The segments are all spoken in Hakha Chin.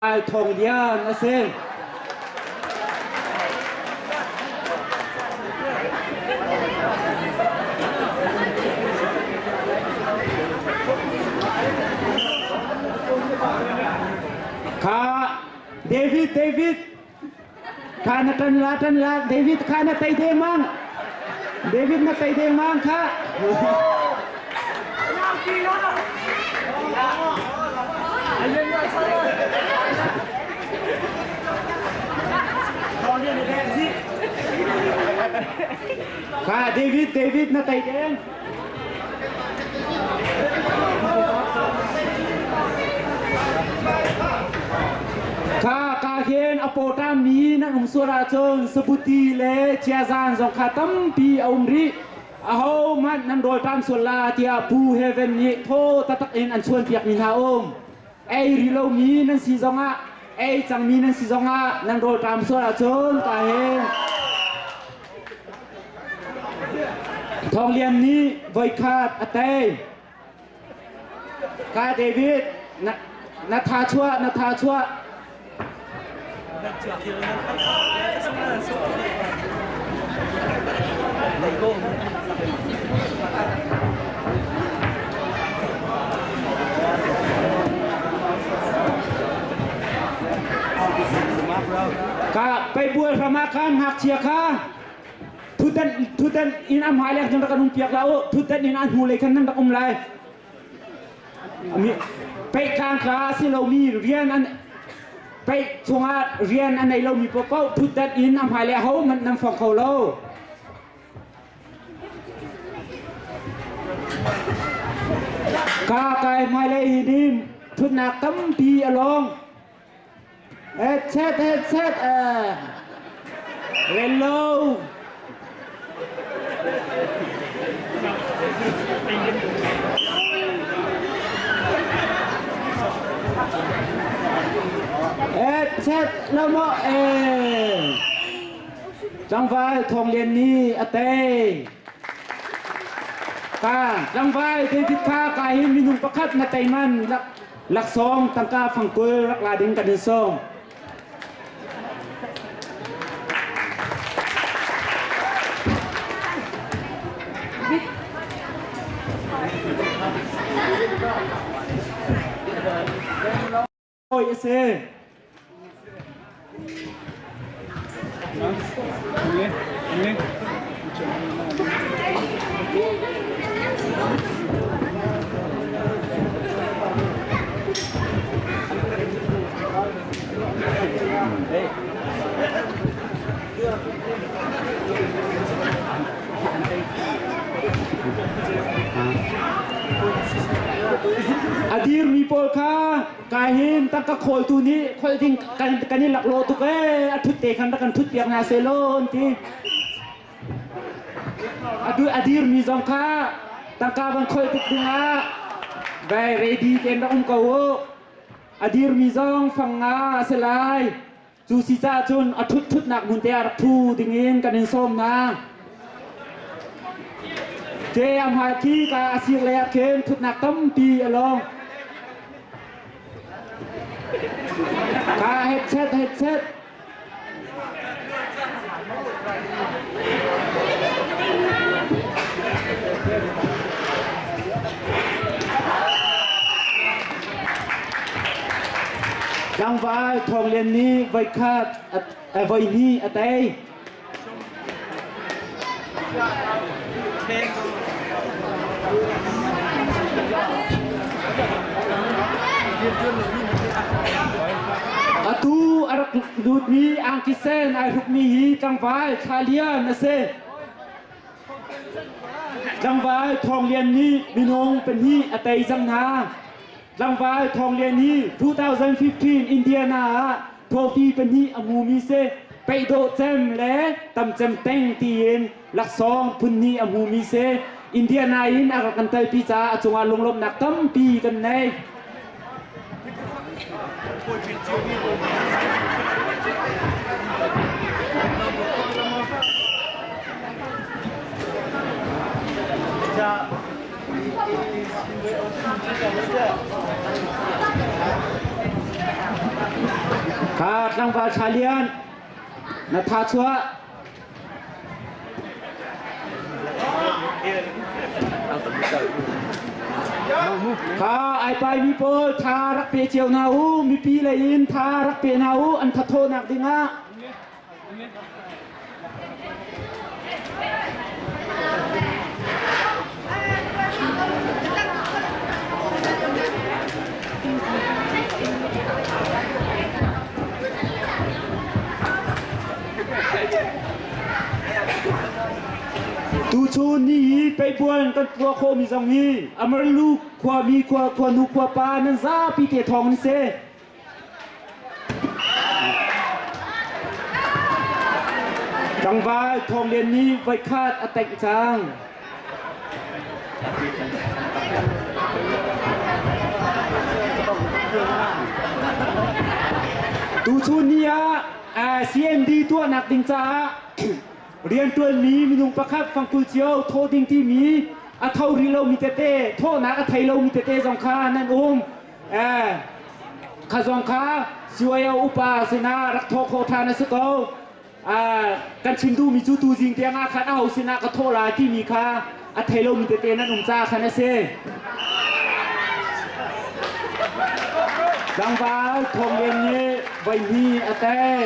Thawng Lian a si. Kha David David kha na tan la tan la David kha na tei dengmang David na tei dengmang kha. Kha David David na tei deng. Kha ka hin a pawṭam mi nan um sual ahcun sabuti le chiazan zong kha tampi a um rih. Ahohmanh nan rawlṭam sual la tiah Pu Heaven nih thaw taktak in an chuanpiak mi hna um. Ei rih lomi nan si zongah, ei cangmi nan si zongah nan rawlṭam sual ahcun ka hin Thawng Lian nih voikhat a tei. Ka David, na, na tha chuah, na tha chuah. Ka peibual hram ah khan ngakchia kha Thutan thutan in am hmailei cun rak kan um piak la u. Thutan in an hnulei khan nan rak um lai. Mi peih tla a si lomi rian an peih chungah rian a nei lomi paohpaoh thutdan in a hmailei ahohmanh nan fong kho lo. Ka kai hmailei hi nim thutnak tampi a lawng. Headset, headset, Hello. Headset, lamo eh. Tlangval Thawng Lian nih a tei. Ka tlangval David kha ka hi minung pakhat na tei man lak Laksawng tangka fangkul rak la ding kan in sawm. Oi a si. A dirmi pawl kha Kahin tangka khawltu nih kholh ding kan kan i laklawh tuk ee a thut te khan rak kan thut piak hna selaw an ti. Adu a dirmi zong kha tangka van kholh tuk dingah vai ready tein rak um ko u. A dirmi zong fang nga a si lai. Cu si caah cun a thut thutnak hmun te ah rak thu dingin kan in sawm hna. Te a hmai khi ka a sir lei ah khin thutnak tampi a lawng. Ka headset headset. Tlangval Thawng Lian nih voikhat voihnih a tei. Atu a rak lutmi angki sen ai hrukmi hi tlangval Thla Lian a si. Tlangval Thawng Lian nih minung pahnih a tei cang hna. Tlangval Thawng Lian hi 2015 Indiana ah trophy pahnih a hmumi si. Peih dawh cem le tam cem teng tiin laksawng phun hnih a hmumi si. Indiana in a rak kan telpi caah a cungah lunglawmhnak tampi kan nei. Kha tlangval Thla Lian, na tha chuah. Kha ai paimi pawl tha rak pe cio hna u, mipi lei in tha rak pe hna u, an thathawhnak dingah. Tuchun ni hi peibuan kan tuah khawhmi zong hi Amarlu khuami khua khuanu khuapa nan zapi te thawng in si. Tlangval Thawng Lian nih voikhat a tengh cang. Tuchun ni ah CND tuahnak ding caah rianṭuanmi minung pakhat fangkul cio thawh ding timi a tho rih lomi tete thawhnak a thei lomi tete zong kha nan um. Kha zong kha CYO upa sinah rak thawh khawh ṭhan a si ko. Kan chim duhmi cu tuzing tiang ah khan aho sinah ka thawh lai timi kha a thei lomi tete nan um caah khan a si. Tlangval Thawng Lian nih voihnih a tei.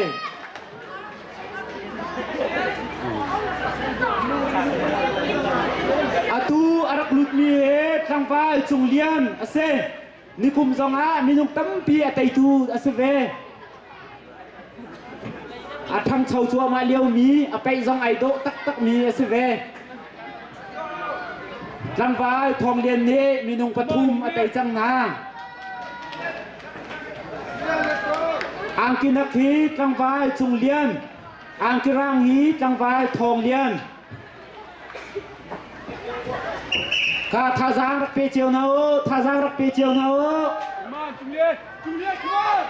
Atu a rak lutmi hi tlangval Cung Lian a si. Nikum zongah minung tampi a teitu a si ve. A ṭhangcho cuahmah liomi, a peih zong ai dawh taktakmi a si ve. Tlangval Thawng Lian nih minung pathum a tei cang hna. Angki nak hi tlangval Cung Lian, angki rang hi tlangval Thawng Lian. Kha thazaang rak pe cio hna u, thazaang rak pe cio hna u. Come on, Cung Lian, Cung Lian, come on!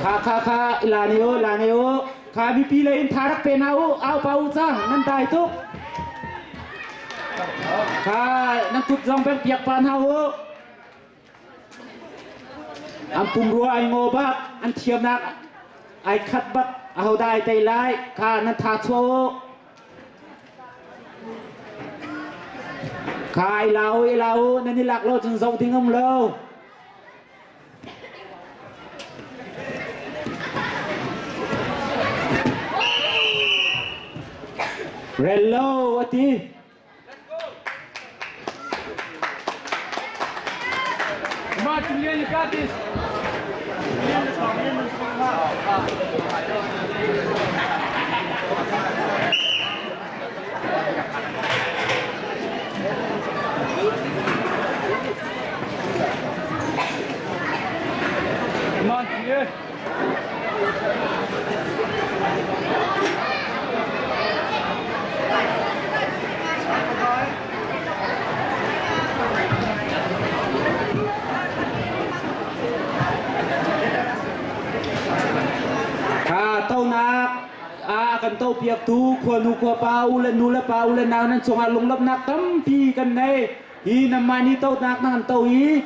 Kha kha kha la ne u la ne u kha mipi lei in tha rak pe hna u au pa u cang nan dai tuk kha nan kut zong pek piak pa hna u An pumrua ai ngaw bak, an thiamnak ai khat bak, ahodah ai tei lai kha nan tha chuah u. Kha i la u, i la u, nan i lak lo cun zoh ding um lo. Rel lo a ti. Come on, Julian, you got this. Come on, Julian. Kha tonak a kan topiaktu khuanu khuapa u le nu le pa u le nau nan cungah lunglawmhnak tampi kan nei. Hi nanmah nih tonak na kan to i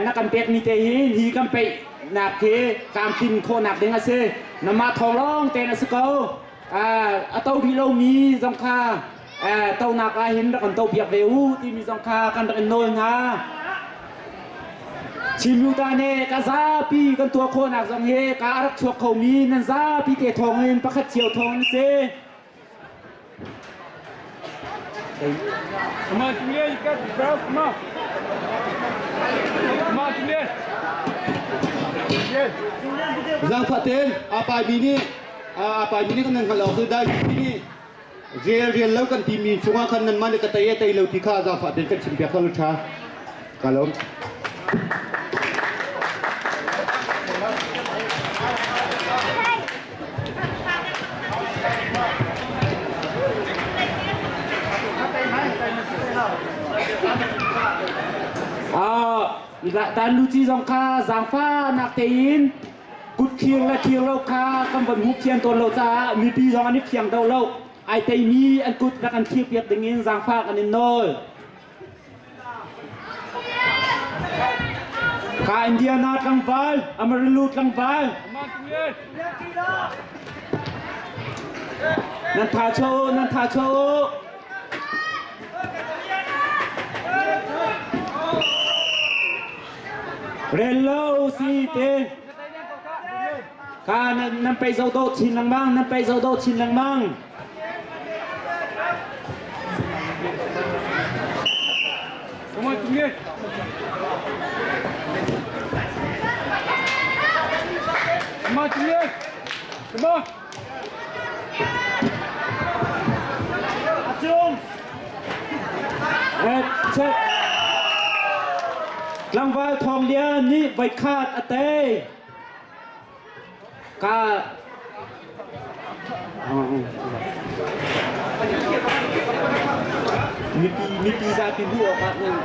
na kan pekmi te hi hi kan peihnak hi tlamtlin khawhnak ding a si. Nanmah thawng lawng tein a si ko. A to rih lomi zong kha tonak ah hin rak kan to piak ve u timi zong kha kan rak in nawl hna. Chin ta nih ka zapi kan tuah khawhnak zong hi ka rak chuak khomi nan zapi te thawng in pakhat cio thawng in si. Come on, Julia, you got this, bro. Come on. Come on, Julia. Zaangfah tein aa nih aa nih kan nan hngalh awk cu dai nih rel rel lo kan timi chungah khan nanmah nih ka tei e tei lo ti kha zaangfah tein kan chimpiak hlah u ṭha. Ka lawm. Dan Luci zong kha zaangfahnak tein kut thlir le thlir lo kha kan von hmuh thiam tawn lo caah mipi zong an i fiang deuh lo. Ai teimi an kut rak an thlir piak dingin zaangfah kan in nawl. Ka Indiana tlangval, Amarillo tlangval. Nan tha cho, nan tha cho. Rel lo si te. Ka nan nan pei zo do chin lengmang, nan pei zo do chin lengmang. Come on, Trung Come on, Trung Come on. Achung. Et check. Tlangval Thawng Lian nih voikhat a tei. Ka mipi mipi zapi bu awkah nan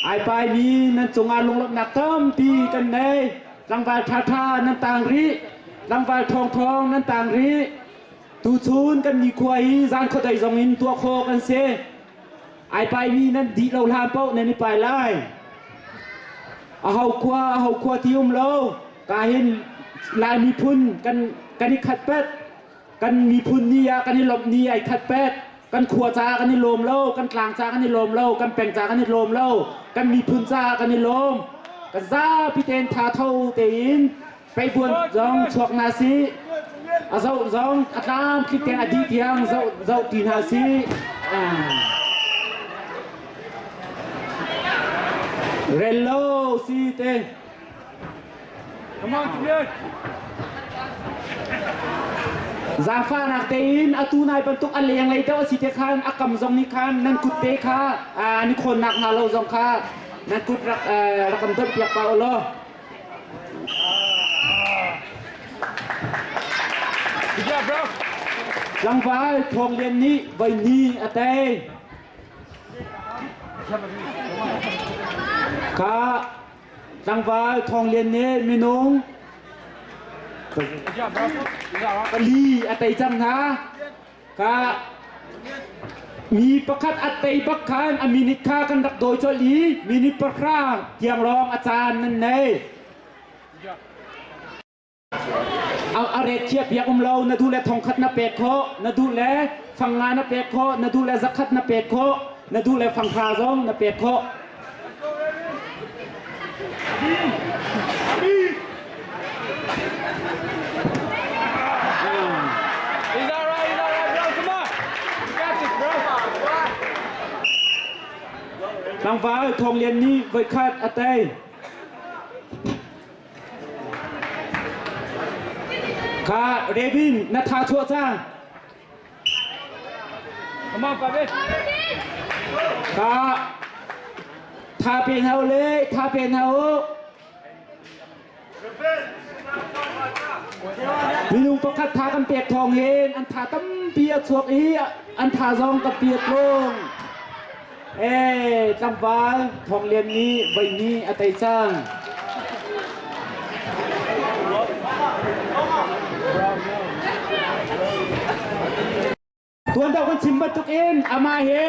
Ai paimi nan cungah lunglawmhnak tampi kan nei. Tlangval ṭhaṭha nan tang rih. Tlangval ṭhawngṭhawng nan tang rih. Tuchun kan nikhua hi zan khuadei zong in tuah khawh kan si. Ai paimi nan dih lo hlan paoh nan i pai lai. Aho khua aho khua ti um lo. Ka hin Lai miphun kan kan i khat pet. Kan miphun ni ah kan i lawmh ni ai khat pet. Kan khua caah kan i lawm lo, kan tlang caah kan i lawm lo, kan peng caah kan i lawm lo, kan miphun caah kan i lawm. Kan zapi tein tha tho tein Peibuan zong chuak hna sih. A zoh zong a tlamtling tein a dih tiang zoh zoh ti hna sih. Rel lo si te. Come on, Julian. Zaangfahnak tein atu nai bantuk a lenglei deuh a si te khan a kam zong nih khan nan kut te kha ni khawnnak hnga lo zong kha nan kut rak rak kan donh piak pa u law. Good job, bro. Tlangval Thawng Lian nih voihnih a tei. Kha tlangval Thawng Lian nih minung Good job, bro. Good job, bro. pali a tei cang hna. Ka mi pakhat a tei bak khan a minute kha kan rak dawi colh i minute 3 tiang lawng a caan nan nei. A ret thiah piak um lo na duh le thongkhat na pek khawh na duh le fangnga na pek khawh na duh le zakhat na pek khawh na duh le fanghra zong na pek khawh. He's all right, he's all right, bro. Come on. You got this, bro. Tlangval Thawng Lian nih voikhat a tei. Kha Revin na tha chuah cang. Come on, Pape. Kha tha pe hna u le tha pe hna u. Minung pakhat tha kan pek thawng hin an tha tampi a chuak i an tha zong tampi a tlung. Ee, tlangval Thawng Lian nih voi nih a tei cang. Tuan deuh kan chim bantuk in amah he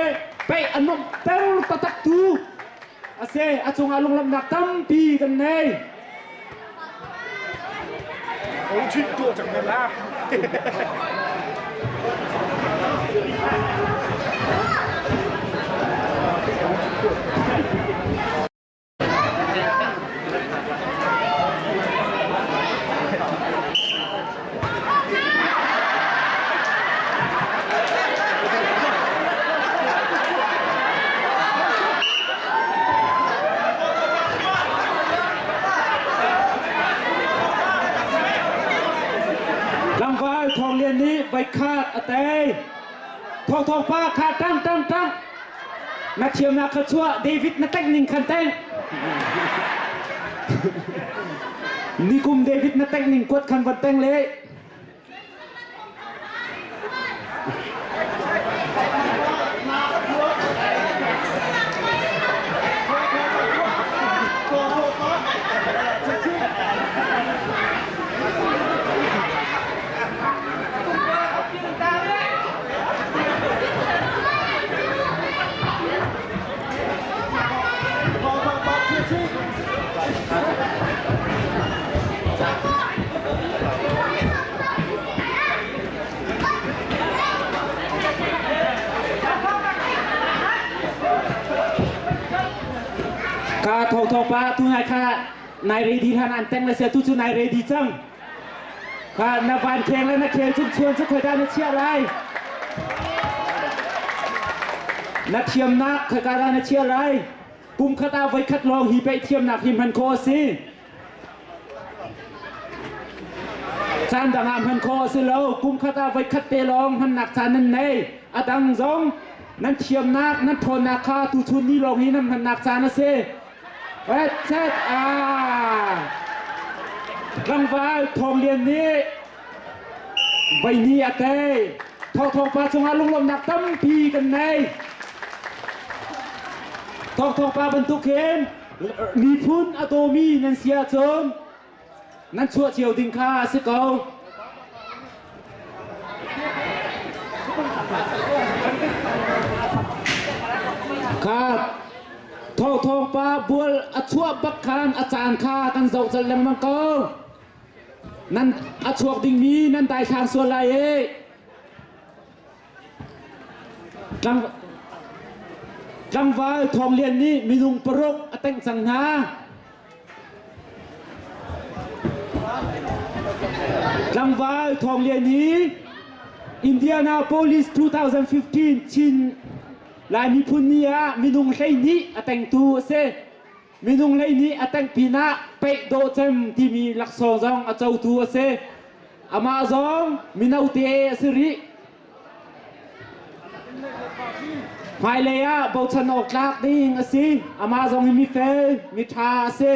peih a nuamhter taktak tu a si. A cungah lunglawmhnak tampi kan nei. Tlangval Thawng Lian nih voikhat a tei. Thawng Thawng pa kha ṭang ṭang ṭang. Na thiamnak kha chuah David na tengh ning khan tengh. Nikum David na tengh ning kuat khan van teng le. Ka tho tho pa tu nai kha nai ready hlan an teng le sia tu cu nai ready cang. Kha na van kheng le na khel chung chuan cu khoi dah na chiah lai? Na thiamnak khoi ka dah na chiah lai? Kum khat ah voikhat lawng hi peih thiamnak hi hman khawh a si. Caan dang ah hman khawh a si lo. Kum khat ah voikhat te lawng hmannak caan nan nei. A dang zong nan thiamnak, nan ṭhawnnak kha tuchun ni lawng hi nan hmannak caan a si. Et set ah tlangval Thawng Lian nih voihnih a tei. Thawngthawng pa cungah lunglawmhnak tampi kan nei. Thawngthawng pa bantuk hin miphun a dawmi nan si ahcun nan chuah cio ding kha a si ko. Kha thawngthawng pa bual a chuah bak khan a caan kha kan zoh colh lengmang ko. Nan a chuak dingmi nan daithlang sual lai e. Tlang, tlangval Thawng Lian nih minung paruk a tengh cang hna. Tlangval Thawng Lian hi Indianapolis 2015 Chin Lai miphun ni ah minung 12 a tengtu a si. Minung 12 a tengh pinah peih dawh cem timi laksawng zong a cotu a si. Amah zong mino te a si rih. Hmailei ah bochan awk tlak ding a si. Amah zong hi mifel, miṭha a si.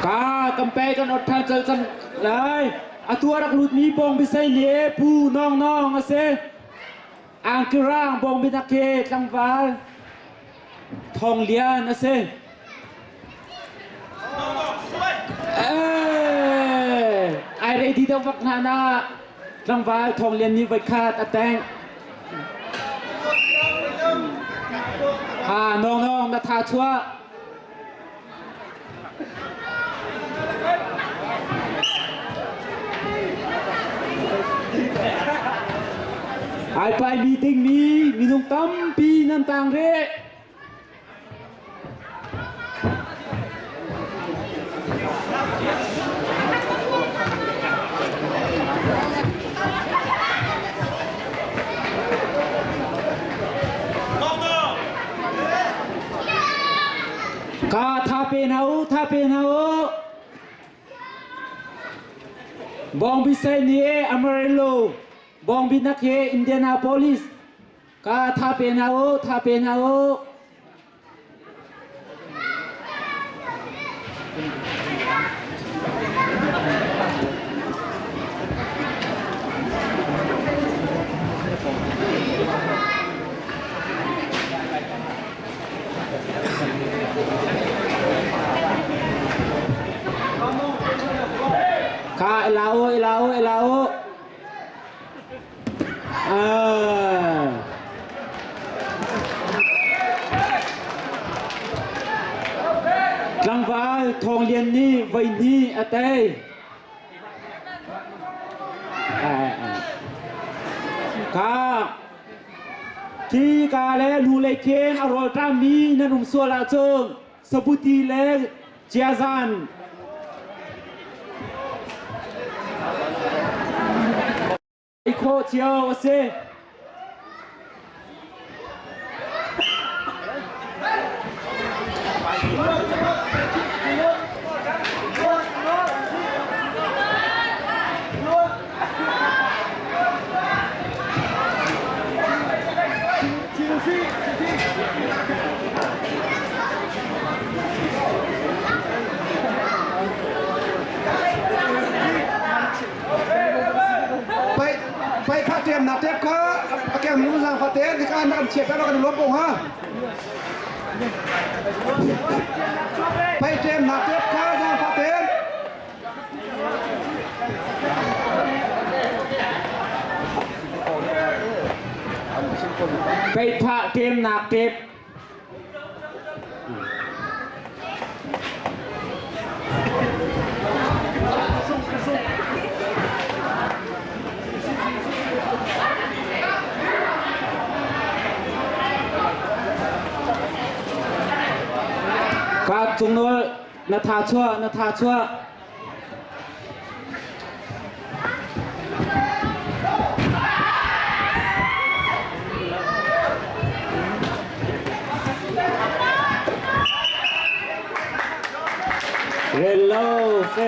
Ka kan pe kan ot ṭhan cal cang lai. Atu a rak lutmi Bawng Bisei nih Pu Nawng Nawng a si. Angkirang Bawng Binak khi tlangval Thawng Lian a si. Ai ready deuh vak hna na tlangval Thawng Lian nih voikhat a tengh. Ha Nawng Nawng na tha chuah. Ai paimi dingmi minung tampi nan tang rih. Ka tha pe hna u, tha pe hna u. Bawngbi sai nih Amarillo, Bawngbi nak he Indianapolis. Ka tha pe hna u, tha pe hna u. Ka ela o ela o ela o. Ah. Tlangval Thawng Lian nih voi hnih a tei. Ka Khi ka le lu lei khen a rawlṭammi nan um sual ahcun sabuti le ciazan ei khawh cio a si. Pai pai kha tiam na tep kha a kem nu zang fa te ni ka na kan chiat ka kan lom ko ha pai tiam na tep kha zang fa te Peihphah ṭemnak ṭep. Ka cungnawl na tha chuah na tha chuah. Rel lo se.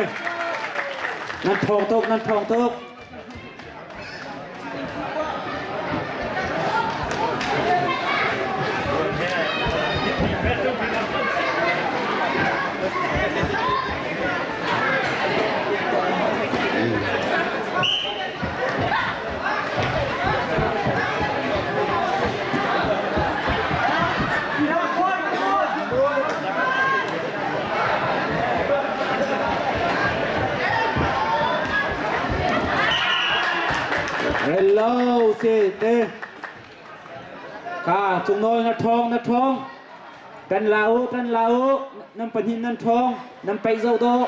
Nan thawng tuk nan thawng tuk. Hello si te ka cungnawl na ṭhawng na ṭhawng kan la u kan la u nan pahnih nan ṭhawng nan paih zoh dawh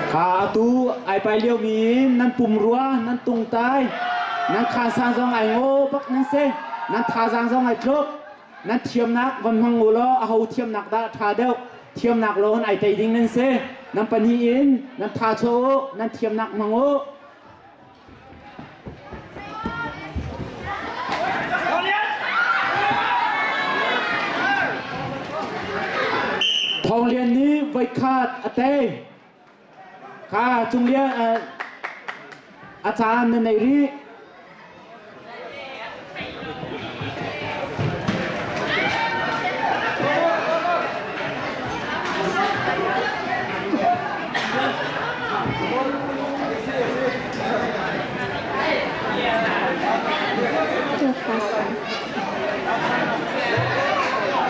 Kha atu ai pai liomi in nan pumrua nan tungtai nan khansan zong ai ngaw bak nan si nan thazaang zong ai tluk nan thiamnak von hmang u law aho thiamnak dah ṭha deuh thiamnak lawng ai tei ding nan si nan pahnih in nan tha chuah u nan thiamnak hmang u Thawng Lian nih voikhat a tei. Kha Cung Lian a caan na nei rih.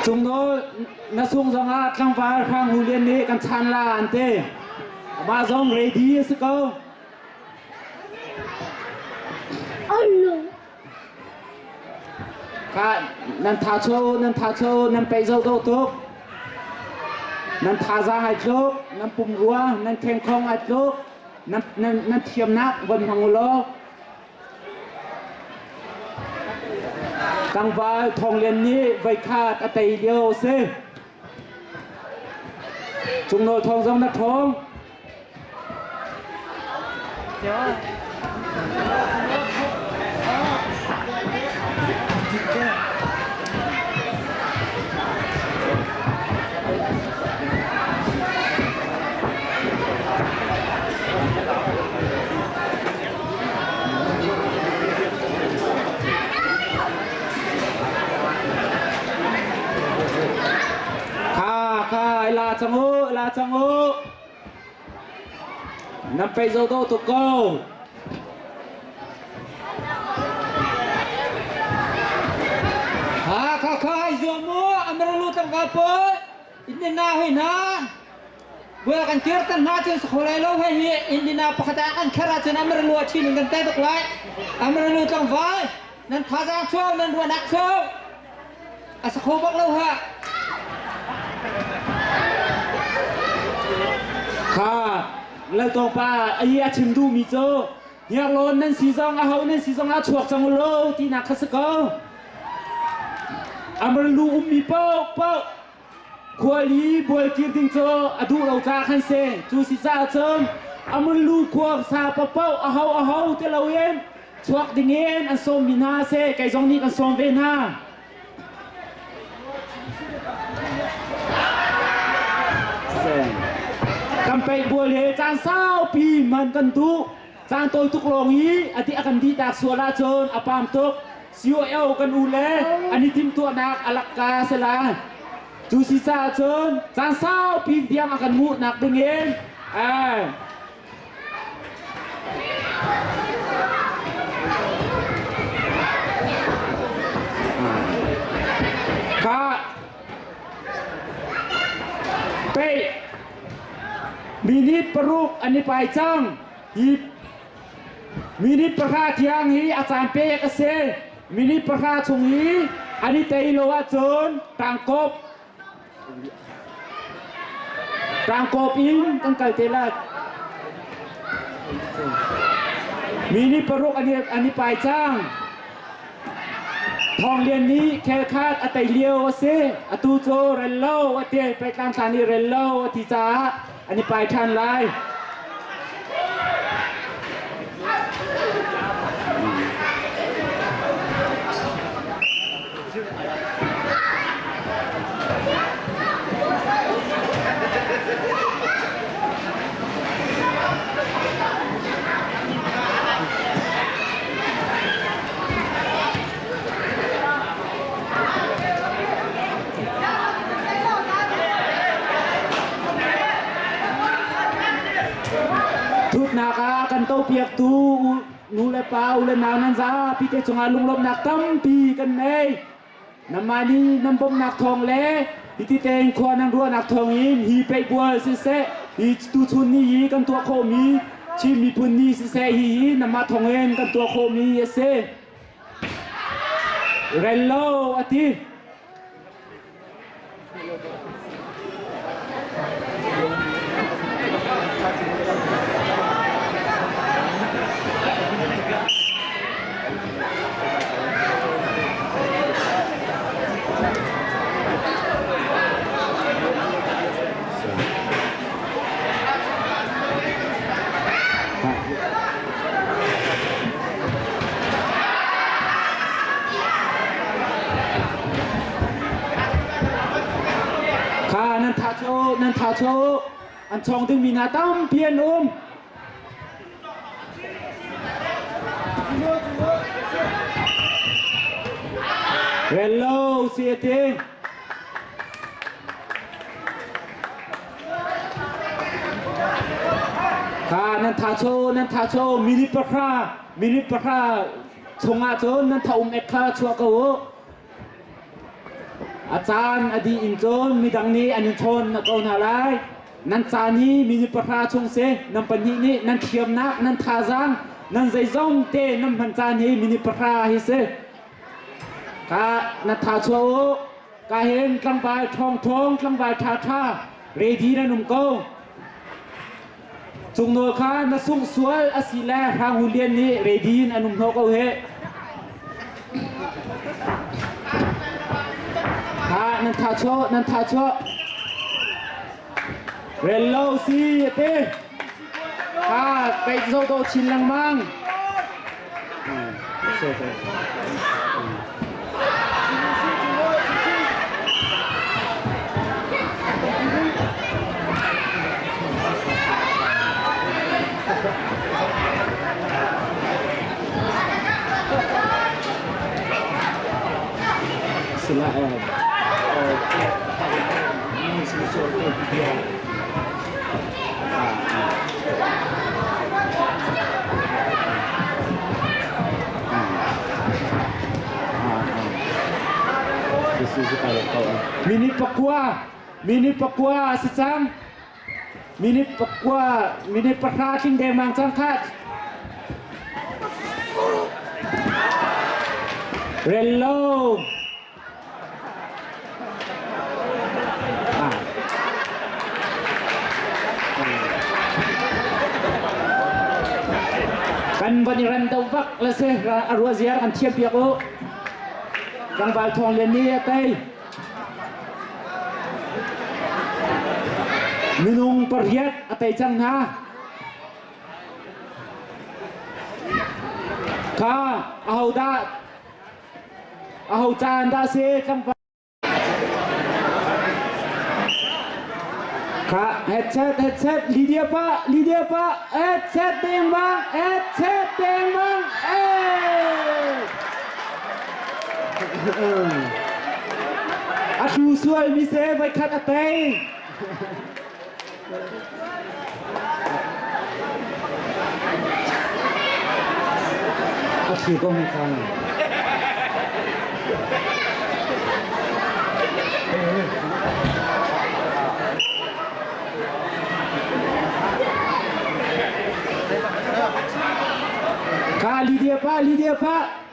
Cungnawl na sung zongah tlangval Hrang Hu Lian nih kan chan la an ti. Amah zong ready a si ko. Kha nan tha cho nan tha cho nan pei zo do tuk. Nan thazaang ai tluk, nan pumrua, nan khengkhong ai tluk, nan nan nan thiamnak von hmang u law Tlangval Thawng Lian nih voikhat a tei lio a si. Cungnawl Thawng zong na ṭhawng. Kha kha la cang u la cang u nan pei zo do tuk ko Ha kha kha ai zuam mu amralu tlangval pawl Indina hoi hna Bual kan kir tan hna cun sakho lai lo hei hi Indina pakhat ah an kher ahcun amralu a chin in kan tel tuk lai amralu tlangval nan thazaang chuak nan ruahnak chuak a sakho bak lo ha Kha Laltawng pa ai a chim duhmi cu hniarlawn nan si zong aho nan si zong ah chuak cang u law tinak kha si ko. Amralu ummi paohpaoh khuali bualkir ding cu a duh lo caah khan si. Cu si caah cun Amralu khua sa paohpaoh aho aho ti loin chuak ding in an sawmmi hna a si. Kei zong nih kan sawm ve hna. Kan peih bual he caan saupi man kan duh. Caan tawi tuk lawng i a di a kan dih tak sual ahcun a pam tuk. COO kan u le an i timhtuahnak a lakka si la. Cu si caah cun caan saupi tiang a kan nguhnak dingin Kha peih. Minute paruk an i pai cang. Hi minute pahra tiang hi a caan pek a si. Minute pahra chung hi an i tei lo ahcun tangkop tangkop in kan kal te lai. Minute paruk an i pai cang. Thawng Lian nih khelkhat a tei lio a si. Atu cu rel lo a ti. Pehtlang thla nih rel lo a ti caah an i pai ṭhan lai. Thutnak ah kan topiaktu nu le pa u le nau nan zapi te cungah lunglawmhnak tampi kan nei. Nanmah nih nan bawmhnak thawng le hiti tein khua nan ruahnak thawngin hi peihbual siseh, hi tuchun ni i kan tuah khawhmi Chin miphun ni siseh hihi nanmah thawngin kan tuah khawhmi a si. Rel lo a ti. Kha nan tha cho nan tha cho an chong dingmi hna tampi an um. Hello, si ate. Kha nan tha cho nan tha cho minute pahra minute pahra chungah cun nan tha um ek kha chuah ko u. A caan a dih in cun midang nih an in chawn na ko hna lai. Nan caan hi minute pahra chung si. Nan pahnih nih nan thiamnak, nan thazaang, nan zeizong te nan hman caan hi minute pahra hi si. Ka na tha chuah u. Ka hin tlangval ṭhawng ṭhawng, tlangval ṭha ṭha, ready nan um ko. Cungnawl kha na sungh sual a si le Hrang Hu Lian nih ready in an um hnawh ko hih. Ha nan tha chuah nan tha chuah. Rel lo si ate. Ha kai zo do chin lengmang. Minute pakua minute pakua a si cang minute pakua minute pahra tling dengmang cang khat rel lo Kan van i ran do bak le si a rua ziar kan thiam piak u. Tlangval Thawng Lian nih a tei. Minung pariat a tei cang hna. Kha ahodah Aho caan dah si tlangval Kha headset headset Lydia pa Lydia pa headset deng bang headset deng bang eh A hlu sual mi se voi khat a tei A thli ko mi kha. Ka Lydia pa, Lydia pa.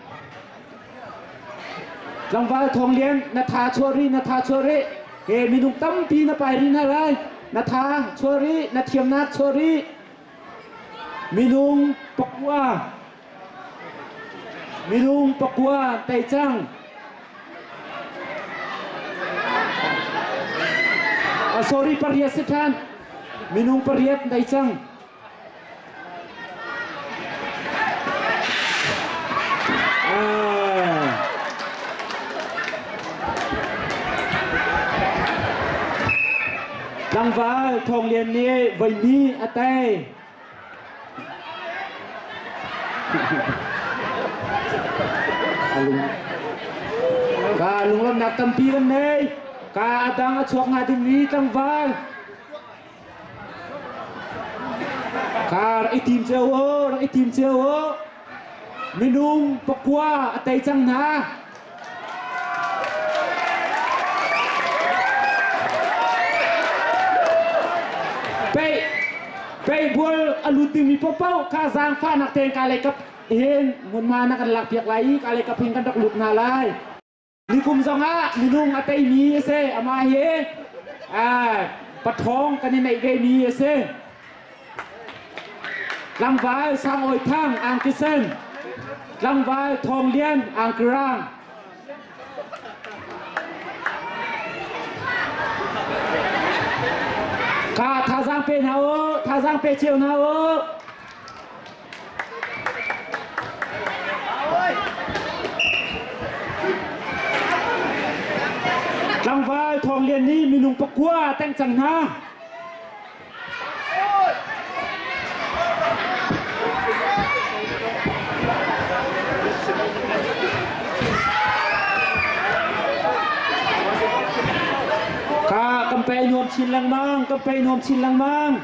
Tlangval Thawng Lian, na tha chuah rih, na tha chuah rih. He minung tampi na pai rih hna lai. Na tha chuah rih, na thiamnak chuah rih. Minung pakua. Minung pakua tei cang. Sorry, pariat si ṭhan. Minung pariat tei cang. Tlangval Thawng Lian nih voihnih a tei. Ka lunglawmhnak tampi kan nei. Ka a dang a chuak hnga dingmi tlangval Kha rak i tim cio u, rak i tim cio u. Minung pakua a tei cang hna. Pei pei bual a lut dingmi paohpaoh kha zaangfahnak tein ka lei kap hin hmunhma na kan lakpiak lai i ka lei kap hin kan rak lut hna lai. Nikum zongah minung a teimi a si. Amah hi paṭhawng kan i neih vemi a si. Tlangval Sang Awi Thang angkisen, tlangval Thawng Lian angkirang. Kha thazaang pe hna u, thazaang pe cio hna u. Tlangval Thawng Lian nih minung pakua a tengh cang hna. Kha kan pe nuam chin lengmang, kan pe nuam chin lengmang.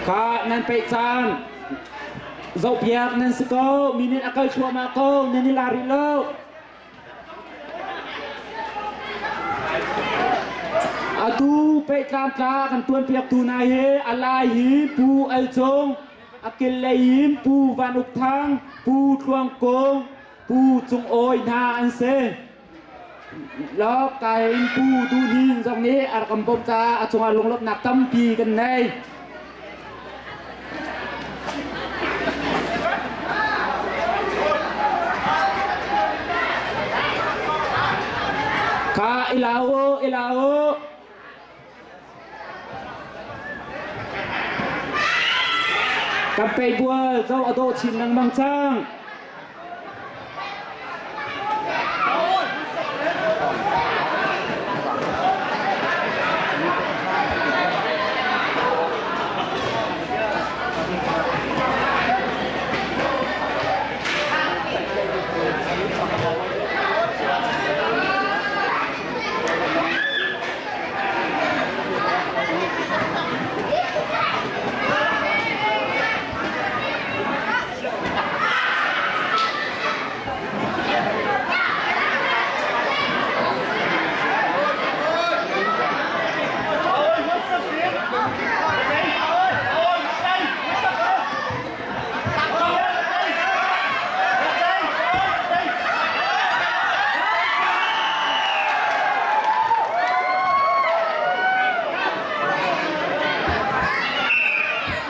Kha nan peih caan zohpiak nan si ko mi nih a kal thluahmah ko nan i la rih lo. Atu pehtlamtla kan tuanpiaktu hna hi a lai hi Pu Al Cung, a kil lei in Pu Van Uk Thang, Pu Tluang Kung, Pu Cung Awi hna an si. Lok kai in Pu Duh Hnin zong nih a rak kan bawmh caah a cungah lunglawmhnak tampi kan nei. Kha i la u, i la u. Kan peibual zo a dawh chin lengmang cang.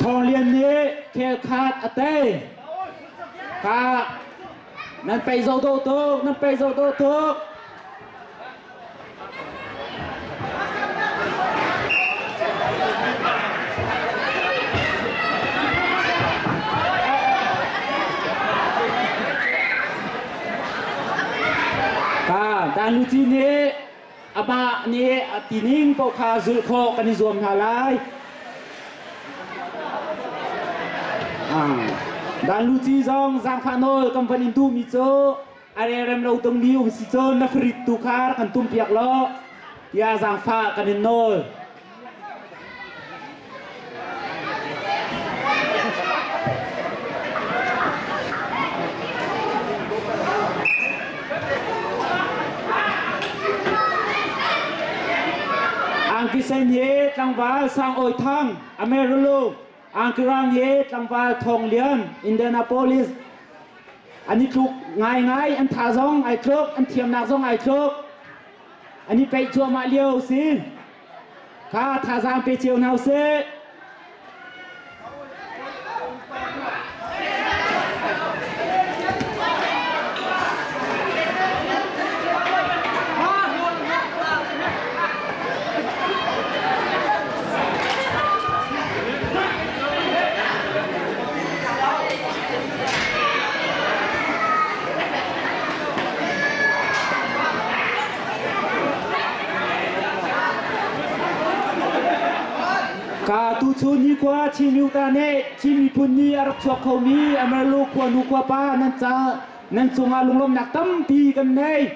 Thawng Lian nih khelkhat a tei. Kha nan pei zo dawh tuk, nan pei zo dawh tuk. Kha Dan Luci nih amah nih a tining paoh kha zulh khawh kan i zuam hna lai. Dan Luci zong zaangfah nawl kan van in duhmi cu a relrem lo dingmi um si cun na farit tu kha rak kan tumpiak law tiah zaangfah kan in nawl. Angkisen he tlangval Sang Awi Thang, Amarillo, Angkirang he tlangval Thawng Lian, Indianapolis. An i tluk ngaingai, an tha zong ai tluk, an thiamnak zong ai tluk. An i peih cuahmah lio si. Kha thazaang pe cio hna usih. Ka tuchun hi khua Chin Yuta nih Chin miphun nih a rak chuak khomi Amarlu khua nu khua pa nan ca nan cungah lunglawmhnak tampi kan nei.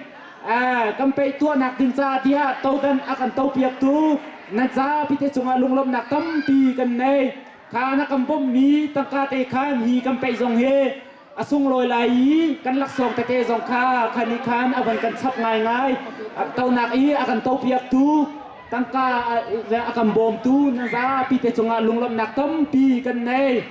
Kan peih tuahnak ding ca tiah todan a kan topiaktu nan zapi te cungah lunglawmhnak tampi kan nei. Kha na kan bawmhmi tangka te khan hi kan peih zong hi a sunglawi lai i kan laksawng tete zong kha khan i khan a van kan chap ngaingai. Tonak i a kan topiaktu tangka a kan bawmtu na zapi te cungah lunglawmhnak tampi kan nei.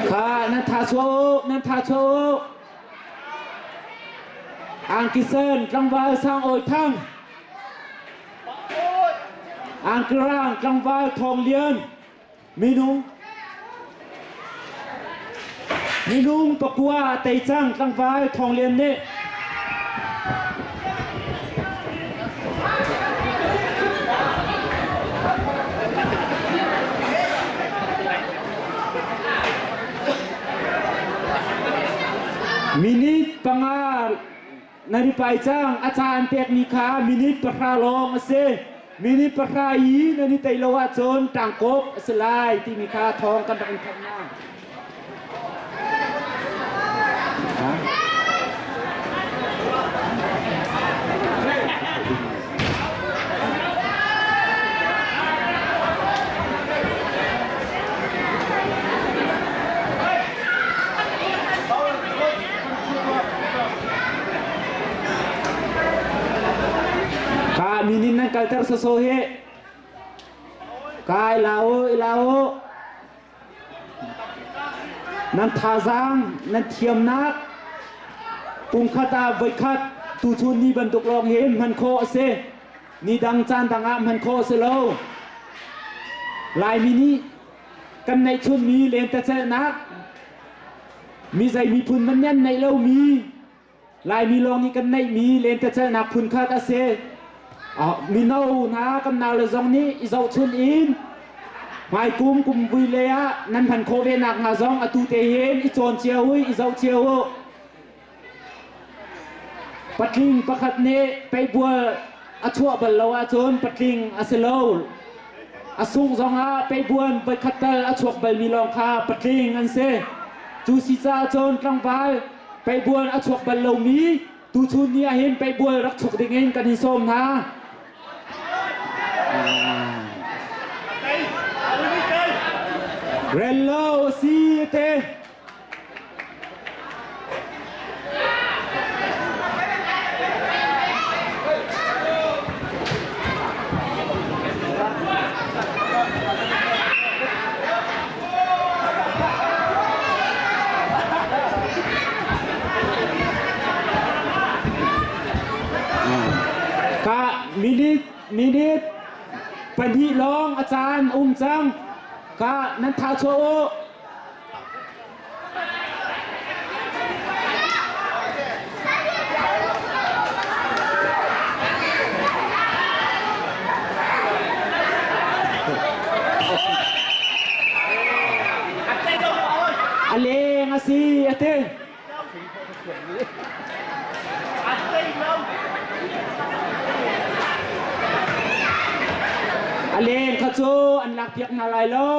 Kha nan tha chuah u, nan tha chuah u. Angkisen tlangval Sang Awi Thang. Angkirang tlangval Thawng Lian. Minung Minung pakua a tei cang tlangval Thawng Lian nih. Minute panga na ri pai cang. A ca an pekmi kha minute 10 lawng a si. Minute 10 i nan i tei lo ahcun ṭangkawp a si lai timi kha thawng kan rak in thanh hna. Ka minin nan kalter soso hi. Ka ila u, ila u. Nan thazaang, nan thiamnak pumkhat ah voikhat tuchun ni bantuk lawng hi hman khawh a si. Ni dang caan dang ah hman khawh a si lo. Laimi nih kan neihchunmi lentecelhnak mi zei miphun man nih an neih lomi Laimi lawng nih kan neihmi lentecelhnak phunkhat a si. Mino hna kan naule zong nih i zohchun in hmaikum kum vui le ah nan hman khawh ve nak hnga zong atu te hin i cawn cio u, i zoh cio u. Patling pakhat nih peibual a chuah bal lo ahcun patling a si lo. A sungh zongah peibuan voikhat tal a chuak balmi lawng kha patling an si. Cu si caah cun tlangval peibuan a chuak bal lomi tuchun ni ahhin peibual rak chuak dingin kan in sawm hna. Rello si te. Ka minute minute 2 lawng a caan um cang. Ka nan tha chuah u. A leng a si a ti. A leng kha cu an lakpiak hna lai lo.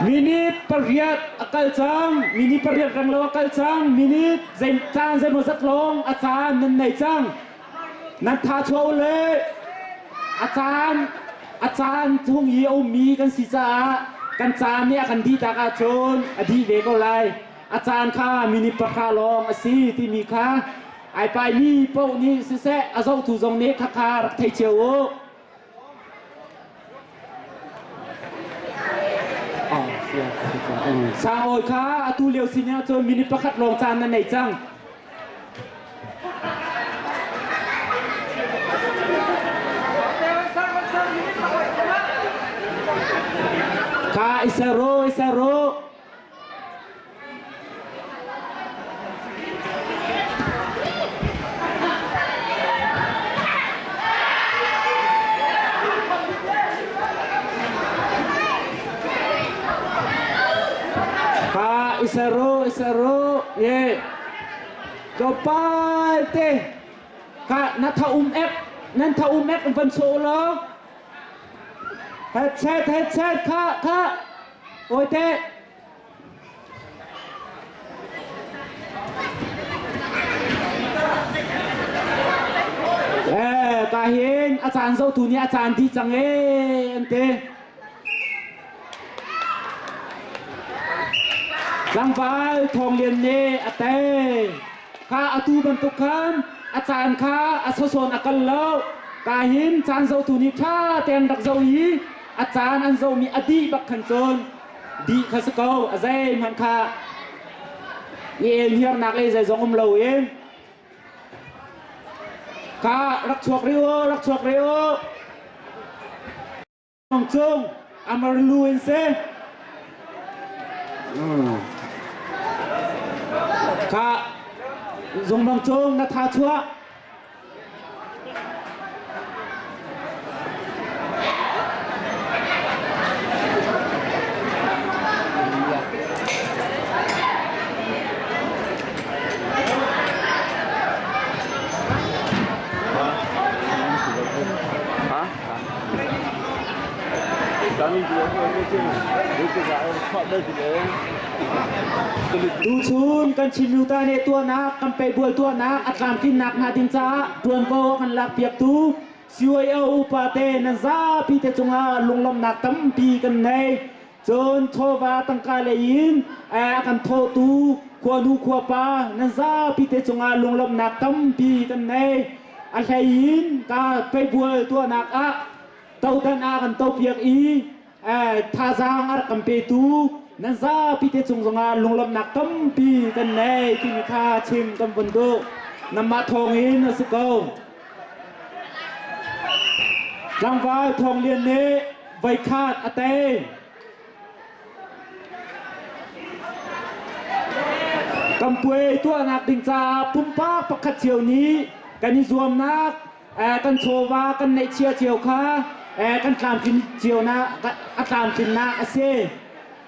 Minute pariat a kal cang. Minute pariat reng lo a kal cang. Minute zei caan zeimaw zat lawng a caan nan nei cang. Nan tha chuah u le a caan a caan chung i a ummi kan si caah kan caan nih a kan dih tak ahcun a dih ve ko lai. A caan kha minute pahra lawng a si timi kha ai paimi paoh nih siseh a zohtu zong nih khakha rak thei cio u. Sangawi kha atu lio sin ah cun minute pakhat lawng caan na nei cang. Kha isaro isaro. Kha isaro isaro ye. Tlawmpal te kha na tha um ek nan tha um ek van so law. Headset headset kha kha Oi te. Eh, ka hin a caan zohtu nih a caan dih cang ee an ti. Tlangval Thawng Lian nih a tei. Kha atu bantuk khan a caan kha a sosawn a kal lo. Ka hin caan zohtu nih ṭha tein rak zoh i a caan an zohmi a dih bak khan cun dih kha si ko. A zeihmanh kha i elhniarnak le zeizong um loin kha rak chuak rih u, rak chuak rih u. Cung Amarlu in si. Kha zungbang cung na tha chuah. Tuchun kan Chin nuta nih tuahnak kan peibual tuahnak a tlamtlinnak hnga ding caah ṭuanvo a kan lakpiaktu CYO upa te nan zapi te cungah lunglawmhnak tampi kan nei. Cun chawva tangka lei in a kan thawhtu khuanu khuapa nan zapi te cungah lunglawmhnak tampi kan nei. A hlei in ka peibual tuahnak ah todan ah kan topiak i thazaang a rak kan petu nan zapi te cung zongah lunglawmhnak tampi kan nei timi kha chim kan vun duh. Nanmah thawngin a si ko. Tlangval Thawng Lian nih voikhat a tei. Kan puai tuahnak ding caah pumpak pakhat cio nih kan i zuamnak, kan chawva kan neihchia cio kha kan tlamtlin cio na a tlamtlinnak a si.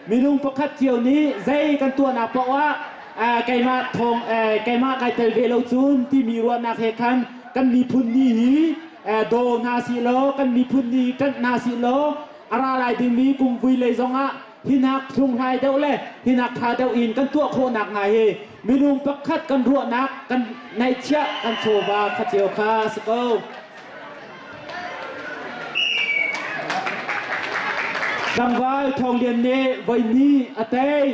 Minung pakhat cio nih zei kan tuahnak paoh ah keimah thawng keimah kai tel ve lo cun timi ruahnak he khan kan miphun ni hi daw hna sih law kan miphun ni ṭanh hna sih law a ra lai dingmi kum vui lei zongah hinak hlunghlai deuh le hinak ṭha deuh in kan tuah khawhnak hnga hi minung pakhat kan ruahnak kan neihchiah kan chawva kha cio kha si ko. Tlangval Thawng Lian nih voihnih a tei.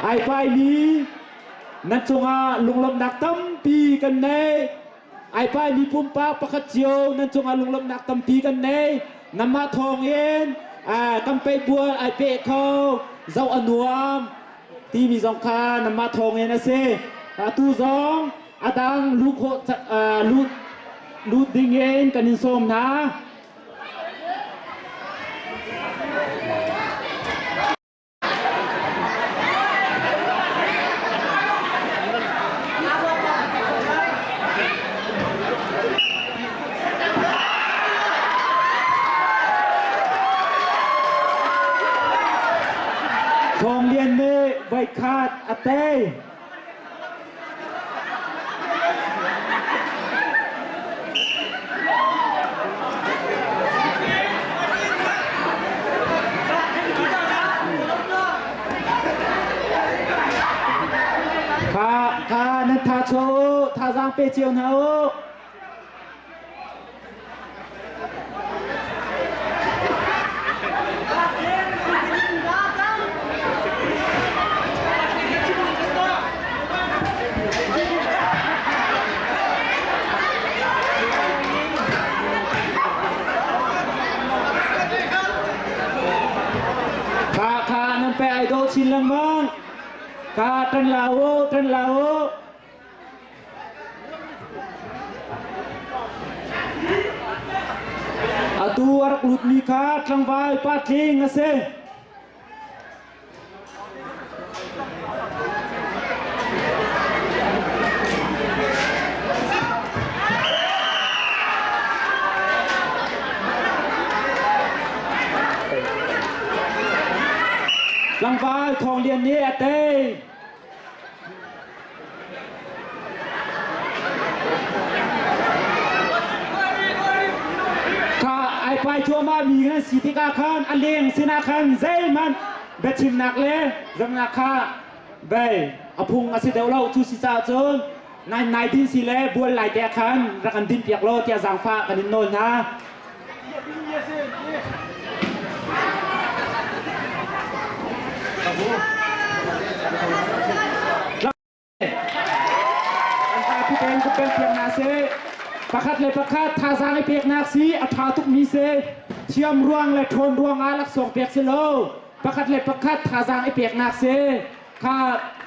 Ai paimi nan cungah lunglawmhnak tampi kan nei. Ai paimi pumpak pakhat cio nan cungah lunglawmhnak tampi kan nei. Nanmah thawngin kan peihbual ai peh kho, zoh a nuam timi zong kha nanmah thawngin a si. Atu zong a dang luh khawh lut lut dingin kan in sawm hna. Thawng Lian nih voikhat a tei. Kha kha nan tha chuah u, thazaang pe cio hna u. Kha kha nan pe ai do chin lengmang. Kha tan la u, tan la u. Atu a rak lutmi kha tlangval patling a si. Tlangval Thawng Lian nih a tei. Kha ai pai cuahmah mi nan si tikah khan a leng sinah khan zeihmanh biachimnak le zamnak kha bei a phung a si deuh lo. Cu si caah cun nai nai din si le bual lai te khan rak kan din piak law tiah zaangfah kan in nawl hna. Pakhat le pakhat thazaang i peknak si a ṭha tukmi si. Thiam ruang le ṭhawn ruang ah laksawng pek si lo. Pakhat le pakhat thazaang i peknak si. Kha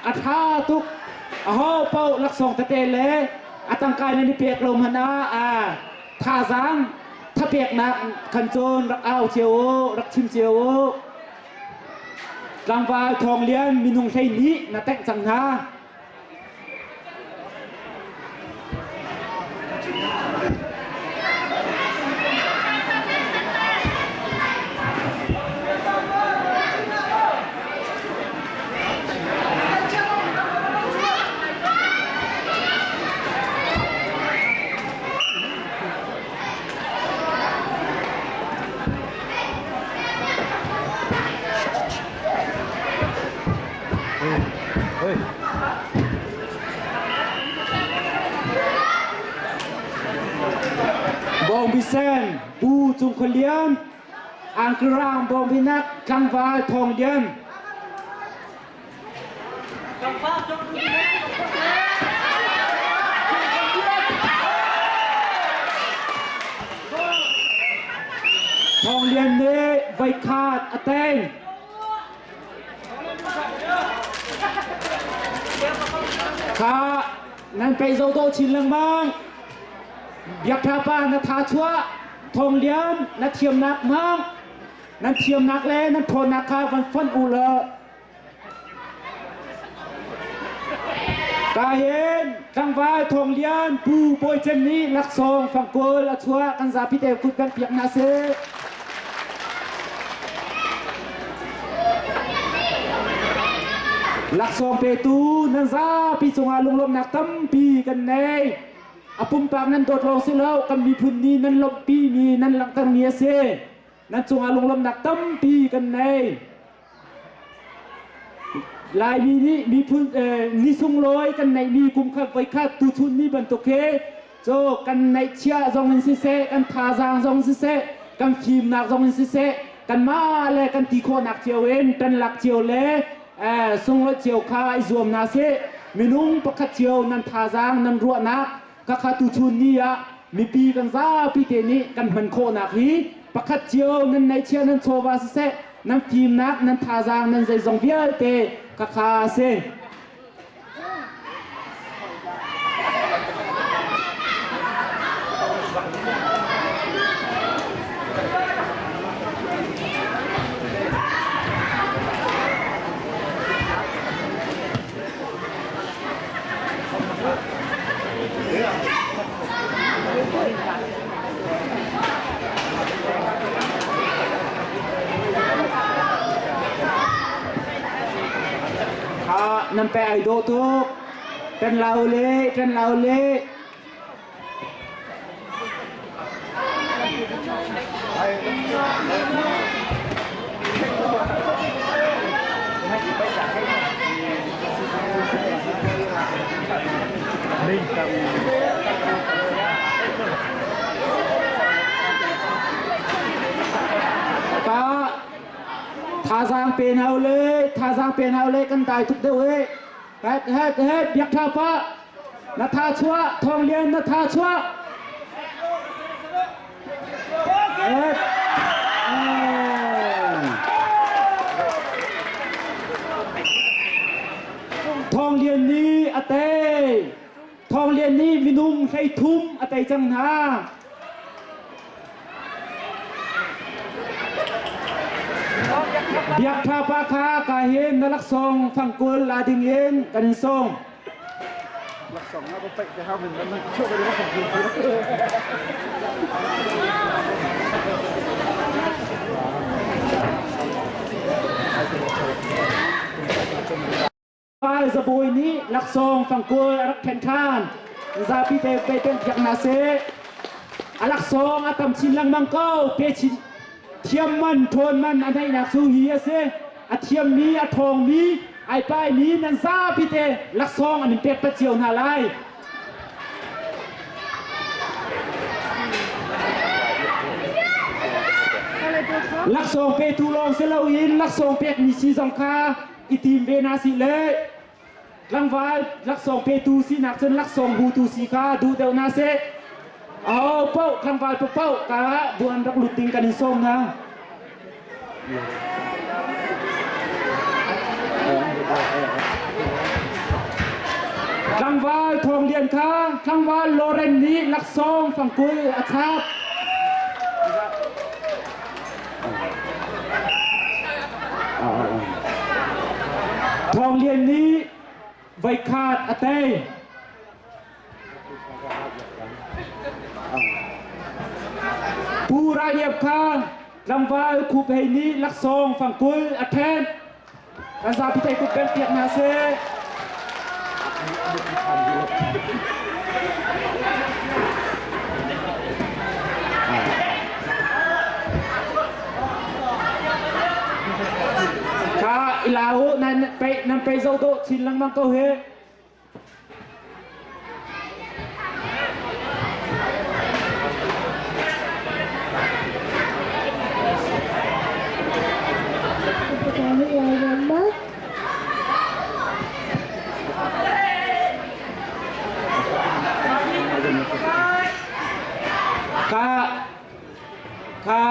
a ṭha tuk. Aho paoh laksawng tete le a tangka nan i pek lo hmanh ah thazaang thapeknak kan cawn rak au cio u, rak chim cio u. Tlangval Thawng Lian minung 12 na tengh cang hna. Bawngbi Sen, Pu Cung Khua Lian, Angkirang Bawngbi Nak, Tlangval Thawng Lian. Thawng Lian nih voikhat a teng. Kha nan pei zo do chin lengmang. Biak Tha pa na tha chuah. Thawng Lian na thiamnak hmang. Nan thiamnak le nan ṭhawnnak kha van fonh u law Ka hin tlangval Thawng Lian Pu Bawi Cem nih laksawng fangkawl a chuah kan zapi te kut kan piak hna sih. Laksawng petu nan zapi cungah lunglawmhnak tampi kan nei. A pumpak nan dawt lawng si lo, kan miphun nih nan lawmhpi mi nan langhtermi a si. Nan cungah lunglawmhnak tampi kan nei. Laimi nih miphun ni sunglawi kan neihmi kum khat voikhat tuchun ni bantuk hi cu kan neihchiah zong in siseh, kan thazaang zong siseh, kan fimnak zong in siseh, kanmah le kan ti khawhnak cio in kan lak cio le sunglawi cio kha i zuam hna sih. Minung pakhat cio nan thazaang, nan ruahnak khakha tuchun ni ah mipi kan zapi te nih kan hman khawhnak hi pakhat cio nan neihchiah nan chawva siseh nan fimnak nan thazaang nan zeizong vialte khakha a si. Nan pe ai dawh tuk. Kan lau le, kan lau le. Ka thazaang pe hna le thazaang pe hna le kan dai tuk deuh e. Het het het biak tha pa na tha chuah thong lian na tha chuah. Het. Thong lian nih a tei. Thong Lian nih minung 30 a tei cang hna. Biak Tha pa kha ka hin na laksawng fangkul la ding in kan in sawm. Laksawng na paih te hau min nan chuah ka ding fangkul. Ral zabawi nih laksawng fangkul a rak ṭhen ṭhan. Zapi te pe piak hna seh. A laksawng a tam chin lengmang ko. Pe chin thiam man ṭhawn man a neihnak cu hi a si. A thiammi, a ṭhawngmi, ai paimi nan zapi te laksawng an in pek pat cio hna lai. Laksawng petu lawng si loin laksawng pekmi si zong kha i tim ve hna sih le tlangval laksawng petu sinak cun laksawng butu si kha duh deuh hna seh. Aho paoh tlangval paoh ka buan rak lut ding kan in sawm hna. Tlangval Thawng Lian kha tlangval Loren nih laksawng fangkul a chap. Thawng Lian nih voikhat a tei. Pu Ral Iap kha tlangval Khup Hei nih laksawng fangkul a ṭhen. Kan zapi thei kut bengh piak hna seh. Kha ilau nan pe nan pe zo do chin lengmang ko he. Kha kha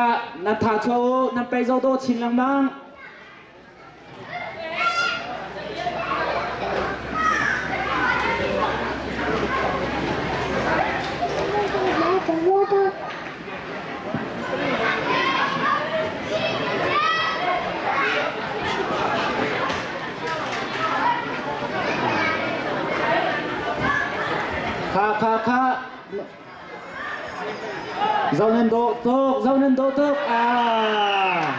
nan tha cho nan pe zo do chin lengmang. Kha kha kha Zo nan dawh tuk, zo nan dawh tuk. Ah.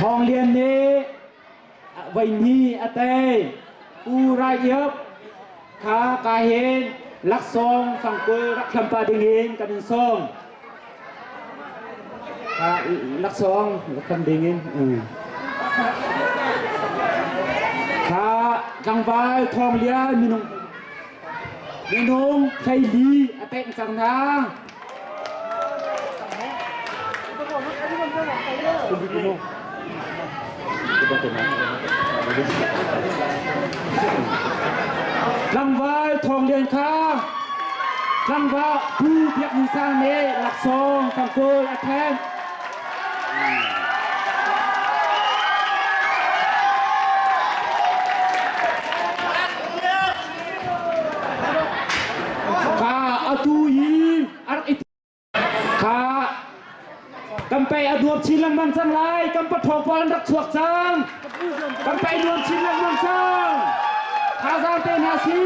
Thawng Lian nih voihnih a tei. U Rai Iap kha ka hin laksawng fangkul rak thlampa dingin kan in sawm. Laksawng rak hlam dingin. Kha tlangval Thawng Lian minung minung 14 a pek cang hna. Tlangval Thawng Lian kha tlangval Pu Biak Ni Sang nih laksawng tangkul a then. Kha atu i a rak i Kha kan pei a nuam chin lengmang cang lai. Kan paṭhawng pawl an rak chuak cang. Kan pei nuam chin lengmang cang. Thazaang te hna si.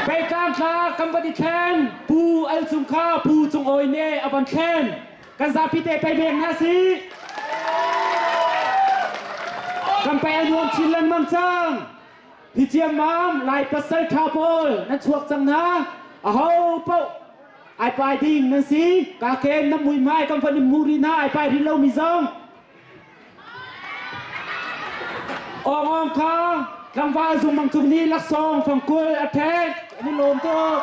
Peitlang thla kan van i thlen. Pu Al Cung kha Pu Cung Awi nih a van thlen. Kan zapi te pei bek hna si. Kan pei a nuam chin lengmang cang. Hi ciammam Lai pasal ṭha pawl nan chuak cang hna. Aho paoh ai pai ding nan si. Ka ken na muihmai kan van in hmuh rih hna ai pai rih lomi zong. Awngawng kha tlangval zung cung nih laksawng fangkul a ṭhek an i lawm tuk.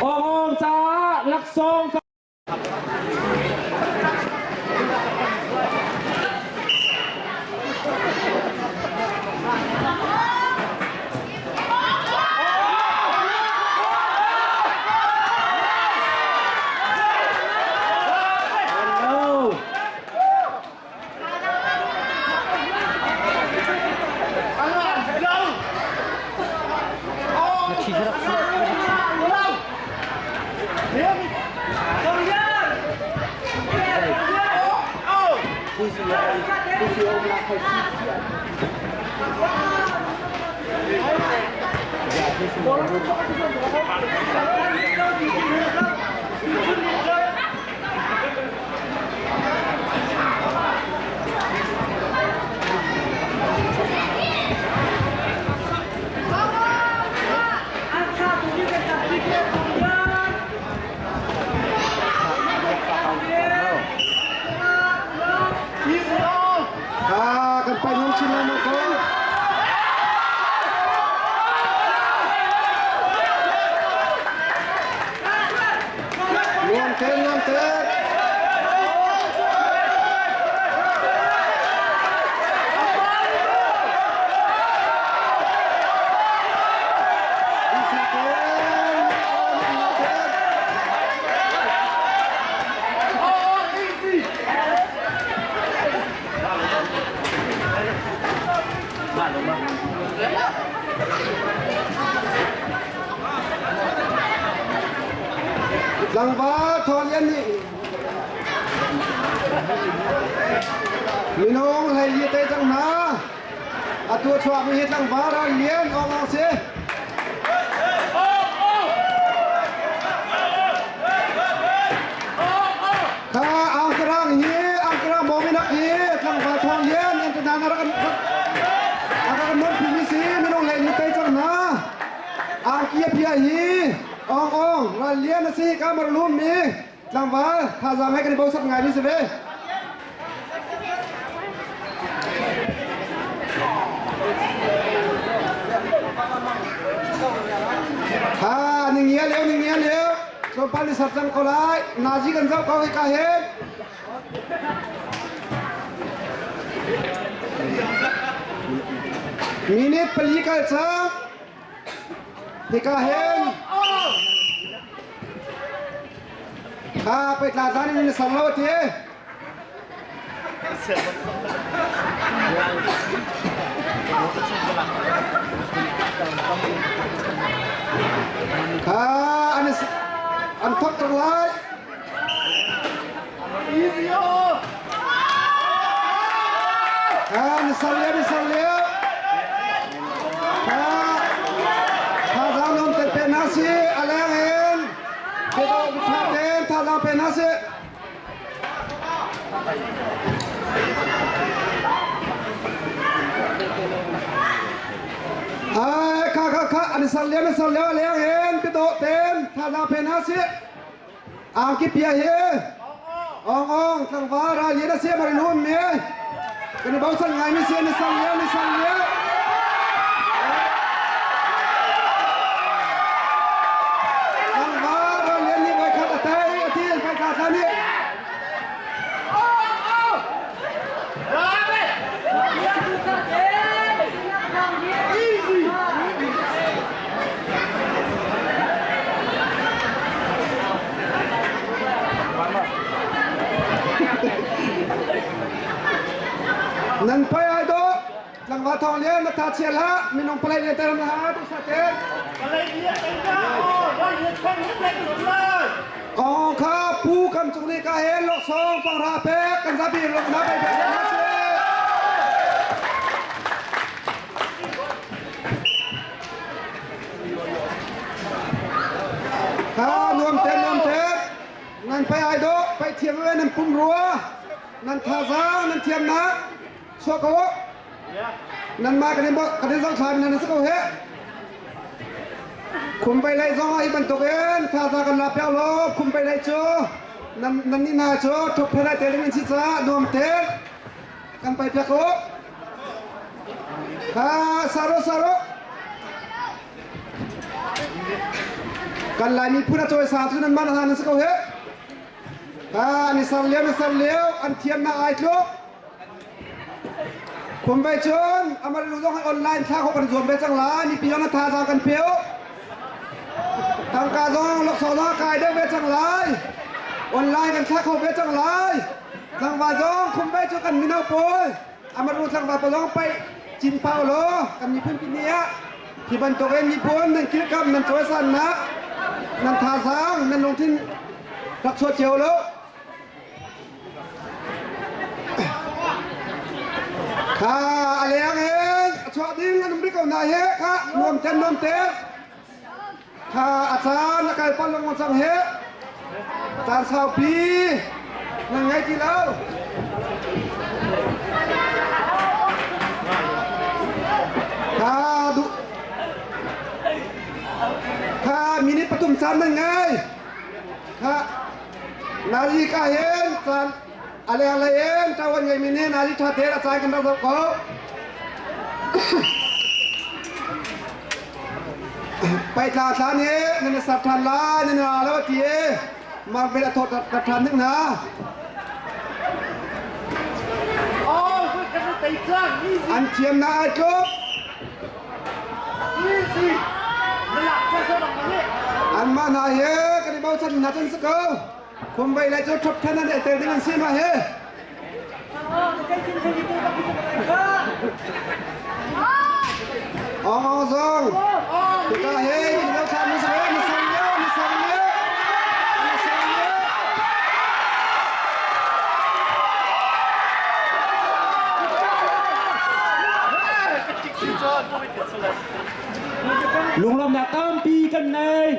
Awngawng caah laksawng Hello. Ah, kan pai ngam chin lengmang ko. Nuam te, nuam te. Isa te, nuam te. Tlangval Thawn Lian nih minung 14 te cang hna. Atu a chuakmi hi tlangval Ral Lian Awng Awng si. Kha angkarang hi angkarang bawminak hi tlangval Thawng Lian an tana na rak rak non phi si minung 14 te cang hna. Angki a phia hi Awng Awng Ral Lian a si ka mar lum mi tlangval thazaang he kan i bosat ngai mi si ve. Ha ning ngia leo ning ngia leo tlawmpal ni sar cang ko lai nazi kan zoh ko hika hin minute 4 kal cang hika hin ha peitla zan in na sang lo ti Kha an an thok cang lai. Kha ni sar lio ni sar lio. Kha thazaang nom te pe na si a leng in. Tha ten thazaang pe na si. Ai kha kha kha an sar liam an sar liam a leng in ti dawh ten thazaang pe hna sih angki pia hi ong ong tlangval ral lian a si mari lun mi kan i bochan ngai mi si an sar liam an sar liam tlangval ral lian nih voikhat a tei a ti kai ka thla nih Nan pai ai do tlangval thong lian na tha chia hlah minung palai lian ter na ha tu sa te Kong kha pu kam cung ni ka he lok song pang ra pe kan zapi lok na pai pe na se. le nan pumrua nan thazaang nan thiamnak chuah ko nanmah kan in kan in zohthla mi nan si ko he Khumpei lei zong ah hi bantukin thazaang kan la piak law khumpei lei cu nan nan nih hna cu ṭhupphel ai tel ding an si caah nuam te kan pai piak u. Ha saro saro kan Lai miphun a cawisang cu nan mah hna nan si ko he. Ha an i ser lio an i ser lio an thiamnak ai tluk. Khuamvei cun Amalu zong hi online thla khawh kan zuam ve cang lai. Mipi zong na thazaang kan pe u. Tangka zong laksawng zong a kai deuh ve cang lai. Online kan thla kho ve cang lai. Tlangval zong Khuamvei cu kan mino pawl Amaru tlangval pawl zong paih cin pah law kan miphun pi ni ah hi bantuk in miphun nan kilkamh nan cawisannak nan thazaang nan lungthin rak chuah cio lo. Kha a leng in a chuah ding an um rih ko na he kha nuam ten nuam te kha a caan a kal pal lengmang cang he caan saupi nan ngei ti lo. Kha duh kha minute pathum caan nan ngei kha Nari ka hin caan a lenglei in ṭawan ngeimi nih nari ṭha tein a caan kan rak zoh ko. Paitla thla nih nan i ser ṭhan lai, nan i ra lo a ti i marvel a thawt ṭhan ding hna. An thiamnak ai tluk. Anmah hna hi kan i bochan hna cun si ko. Khumvei le cu ṭhop ṭhen an tel ding an si ma hi. Ong ong zong. Tuka hi kan i bochan mi si ko. Ni sang lio, ni sang lio. Ni sang lio. Lunglawmhnak tampi kan nei.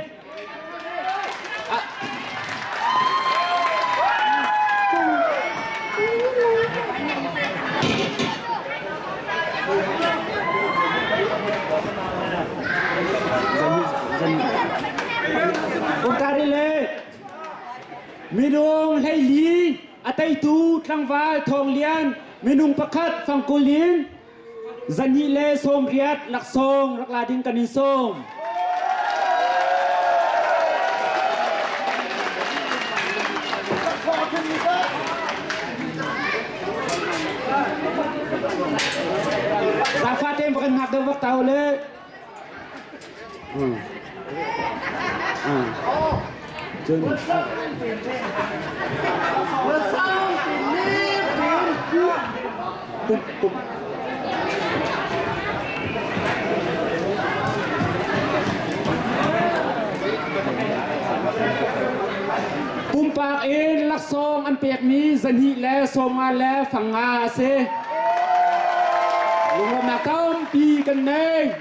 Umkari le minung 14 a teitu tlangval Thawng Lian minung pakhat fangkul in 280 laksawng rak la ding kan in sawm. Zafa te kan ngak deuh vak tau le. Cun pum pum Pumpak in laksawng an pekmi 250 le fanga a si. Lunglawmhnak tampi kan nei.